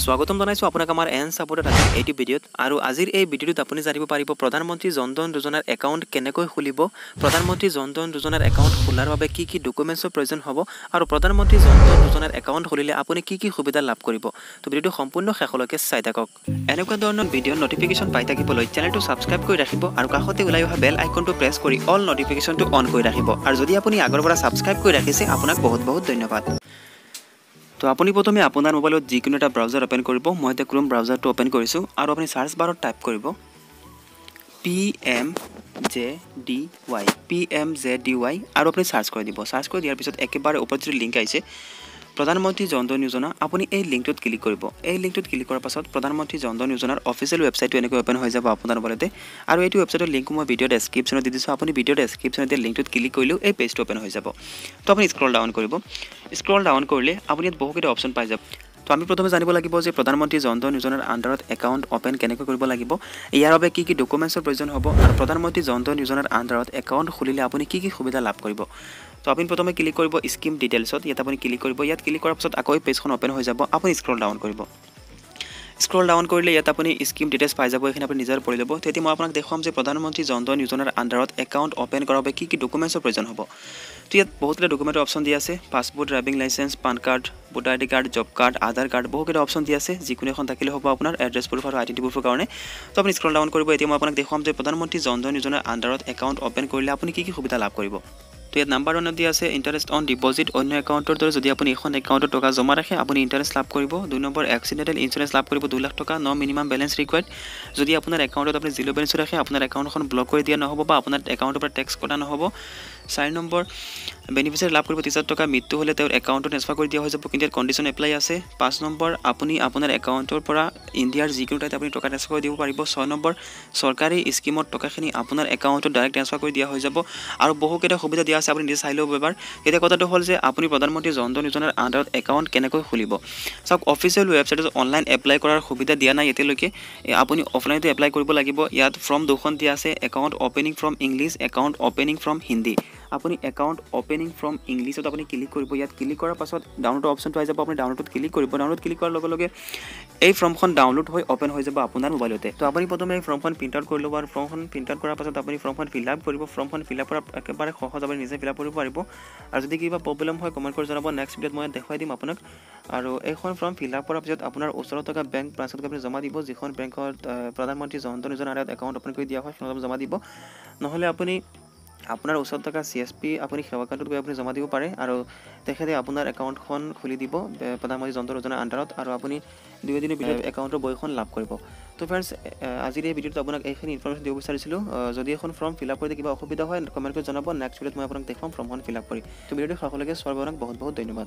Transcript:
স্বাগতম জনাইছোঁ আপোনাক আমাৰ এন ছাপোৰ্টত আজিৰ এইটো ভিডিঅ'ত। আৰু আজিৰ এই ভিডিঅ'টোত আপুনি জানিব পাৰিব প্ৰধানমন্ত্ৰী জন ধন যোজনাৰ একাউণ্ট কেনেকৈ খুলিব, প্ৰধানমন্ত্ৰী জন ধন যোজনাৰ একাউণ্ট খোলাৰ বাবে কি কি ডকুমেণ্টছৰ প্ৰয়োজন হ'ব আৰু প্ৰধানমন্ত্ৰী জন ধন যোজনাৰ একাউণ্ট খুলিলে আপুনি কি কি সুবিধা লাভ কৰিব। তো ভিডিঅ'টো সম্পূৰ্ণ শেষলৈকে চাই থাকক। এনেকুৱা ধৰণৰ ভিডিঅ' নটিফিকেশ্যন পাই থাকিবলৈ চেনেলটো ছাবস্ক্ৰাইব কৰি ৰাখিব আৰু কাষতে ওলাই অহা বেল আইকনটো প্ৰেছ কৰি অল নটিফিকেশ্যনটো অন কৰি ৰাখিব। আৰু যদি আপুনি আগৰ পৰা ছাবস্ক্ৰাইব কৰি ৰাখিছে, আপোনাক বহুত বহুত ধন্যবাদ। তো আপুনি প্ৰথমে আপোনাৰ মোবাইলত যিকোনো এটা ব্ৰাউজাৰ অ'পেন কৰিব। মই এতিয়া ক্ৰোম ব্ৰাউজাৰটো অ'পেন কৰিছোঁ আৰু আপুনি চাৰ্চ বাৰত টাইপ কৰিব PMJDY, PMJDY, আৰু আপুনি চাৰ্চ কৰি দিব। চাৰ্চ কৰি দিয়াৰ পিছত একেবাৰে ওপৰত যিটো লিংক আহিছে প্ৰধানমন্ত্ৰী জন ধন যোজনা, আপুনি এই লিংকটোত ক্লিক কৰিব। এই লিংকটোত ক্লিক কৰাৰ পাছত প্ৰধানমন্ত্ৰী জন ধন যোজনাৰ অফিচিয়েল ৱেবছাইটটো এনেকৈ অ'পেন হৈ যাব আপোনাৰ মোবাইলতে। আৰু এইটো ৱেবছাইটৰ লিংকো মই ভিডিঅ' ডেছক্ৰিপশ্যনত দি দিছোঁ। আপুনি ভিডিঅ' ডেছক্ৰিপশ্যনত দিয়া লিংকটোত ক্লিক কৰিলেও এই পেজটো অ'পেন হৈ যাব। তো আপুনি স্ক্ৰল ডাউন কৰিব। স্ক্ৰল ডাউন কৰিলে আপুনি ইয়াত বহুকেইটা অপশ্যন পাই যাব। তো আমি প্ৰথমে জানিব লাগিব যে প্ৰধানমন্ত্ৰী জন ধন যোজনাৰ আণ্ডাৰত একাউণ্ট অ'পেন কেনেকৈ কৰিব লাগিব, ইয়াৰ বাবে কি কি ডকুমেণ্টছৰ প্ৰয়োজন হ'ব আৰু প্ৰধানমন্ত্ৰী জন ধন যোজনাৰ আণ্ডাৰত একাউণ্ট খুলিলে আপুনি কি কি সুবিধা লাভ কৰিব। তো আপুনি প্ৰথমে ক্লিক কৰিব স্কিম ডিটেইলছত। ইয়াত আপুনি ক্লিক কৰিব। ইয়াত ক্লিক কৰাৰ পাছত আকৌ পেজখন অ'পেন হৈ যাব। আপুনি স্ক্ৰল ডাউন কৰিব। স্ক্ৰল ডাউন কৰিলে ইয়াত আপুনি স্কিম ডিটেইলছ পাই যাব। এইখিনি আপুনি নিজৰ পঢ়ি ল'ব। তেতিয়া মই আপোনাক দেখুৱাম যে প্ৰধানমন্ত্ৰী জন ধন যোজনাৰ আণ্ডাৰত একাউণ্ট অ'পেন কৰাৰ বাবে কি কি ডকুমেণ্টছৰ প্ৰয়োজন হ'ব। তো ইয়াত বহুতকেইটা ডকুমেণ্টৰ অপশ্যন দিয়া আছে। Passport, driving licence, PAN card, voter ID card, job card, Aadhaar card, বহুকেইটা অপশ্যন দিয়া আছে। যিকোনো এখন থাকিলে হ'ব আপোনাৰ এড্ৰেছ প্ৰুফ আৰু আইডেণ্টি প্ৰুফৰ কাৰণে। তো আপুনি স্ক্ৰল ডাউন কৰিব। এতিয়া মই আপোনাক দেখুৱাম যে প্ৰধানমন্ত্ৰী জন ধন যোজনাৰ আণ্ডাৰত একাউণ্ট অ'পেন কৰিলে আপুনি কি কি সুবিধা লাভ কৰিব। তো ইয়াত নাম্বাৰ ওৱানত দিয়া আছে ইণ্টাৰেষ্ট অন ডিপ'জিট। অন্য একাউণ্টৰ দৰে যদি আপুনি এখন একাউণ্টত টকা জমা ৰাখে, আপুনি ইণ্টাৰেষ্ট লাভ কৰিব। 2 নম্বৰ, এক্সিডেণ্টেল ইঞ্চুৰেঞ্চ লাভ কৰিব 2 লাখ টকা, ন' মিনিমাম বেলেঞ্চ ৰিকুৱাৰ্ড। যদি আপোনাৰ একাউণ্টত আপুনি জিৰ' বেলেঞ্চ ৰাখে, আপোনাৰ একাউণ্টখন ব্লক কৰি দিয়া নহ'ব বা আপোনাৰ একাউণ্টৰ পৰা টেক্স কটা নহ'ব। 4 নম্বৰ, বেনিফিচিয়াৰী লাভ কৰিব 30 হাজাৰ টকা, মৃত্যু হ'লে তেওঁৰ একাউণ্টত ট্ৰেন্সফাৰ কৰি দিয়া হৈ যাব, কিন্তু ইয়াত কণ্ডিশ্যন এপ্লাই আছে। 5 নম্বৰ, আপুনি আপোনাৰ একাউণ্টৰ পৰা ইণ্ডিয়াৰ যিকোনো ঠাইত আপুনি টকা ট্ৰেন্সফাৰ কৰি দিব পাৰিব। 6 নম্বৰ, চৰকাৰী স্কীমত টকাখিনি আপোনাৰ একাউণ্টত ডাইৰেক্ট ট্ৰেন্সফাৰ কৰি দিয়া হৈ যাব। আৰু বহুকেইটা সুবিধা দিয়া আছে, আপুনি নিজে চাই ল'ব এবাৰ। এতিয়া কথাটো হ'ল যে আপুনি প্ৰধানমন্ত্ৰী জন ধন যোজনাৰ আণ্ডাৰত একাউণ্ট কেনেকৈ খুলিব। চাওক, অফিচিয়েল ৱেবছাইটত অনলাইন এপ্লাই কৰাৰ সুবিধা দিয়া নাই এতিয়ালৈকে। আপুনি অফলাইনতে এপ্লাই কৰিব লাগিব। ইয়াত ফৰ্ম দুখন দিয়া আছে, account opening form English, account opening form Hindi. আপুনি একাউণ্ট অ'পেনিং ফৰ্ম ইংলিছত আপুনি ক্লিক কৰিব। ইয়াত ক্লিক কৰাৰ পাছত ডাউনলোড অপশ্যনটো আহি যাব। আপুনি ডাউনলোডত ক্লিক কৰিব। ডাউনলোড ক্লিক কৰাৰ লগে লগে এই ফৰ্মখন ডাউনলোড হৈ অ'পেন হৈ যাব আপোনাৰ মোবাইলতে। তো আপুনি প্ৰথমে এই ফৰ্মখন প্ৰিণ্ট আউট কৰি ল'ব আৰু ফৰ্মখন প্ৰিণ্ট আউট কৰাৰ পাছত আপুনি ফৰ্মখন ফিল আপ কৰিব। ফৰ্মখন ফিল আপ কৰা একেবাৰে সহজ, আপুনি নিজে ফিল আপ কৰিব পাৰিব। আৰু যদি কিবা প্ৰব্লেম হয়, কমেণ্ট কৰি জনাব। নেক্সট ভিডিঅ'ত মই দেখুৱাই দিম আপোনাক। আৰু এইখন ফৰ্ম ফিল আপ কৰাৰ পিছত আপোনাৰ ওচৰত থকা বেংক ব্ৰাঞ্চত আপুনি জমা দিব, যিখন বেংকত প্ৰধানমন্ত্ৰী জন ধন যোজনাৰ আণ্ডাৰত একাউণ্ট অ'পেন কৰি দিয়া হয়, সেইখনত জমা দিব। নহ'লে আপুনি আপোনাৰ ওচৰত থকা CSP আপুনি সেৱা কেন্দ্ৰত গৈ আপুনি জমা দিব পাৰে আৰু তেখেতে আপোনাৰ একাউণ্টখন খুলি দিব প্ৰধানমন্ত্ৰী জন ধন যোজনাৰ আণ্ডাৰত আৰু আপুনি 2 দিনৰ ভিতৰত একাউণ্টৰ বহীখন লাভ কৰিব। তো ফ্ৰেণ্ডছ, আজিৰ এই ভিডিঅ'টোত আপোনাক এইখিনি ইনফৰমেশ্যন দিব বিচাৰিছিলোঁ। যদি এখন ফৰ্ম ফিল আপ কৰোঁতে কিবা অসুবিধা হয়, কমেণ্ট কৰি জনাব। নেক্সট ভিডিঅ'ত মই আপোনাক দেখুৱাম ফৰ্মখন ফিল আপ কৰি। তো ভিডিঅ'টো শেষলৈকে চোৱাৰ বাবে আপোনাক বহুত বহুত ধন্যবাদ।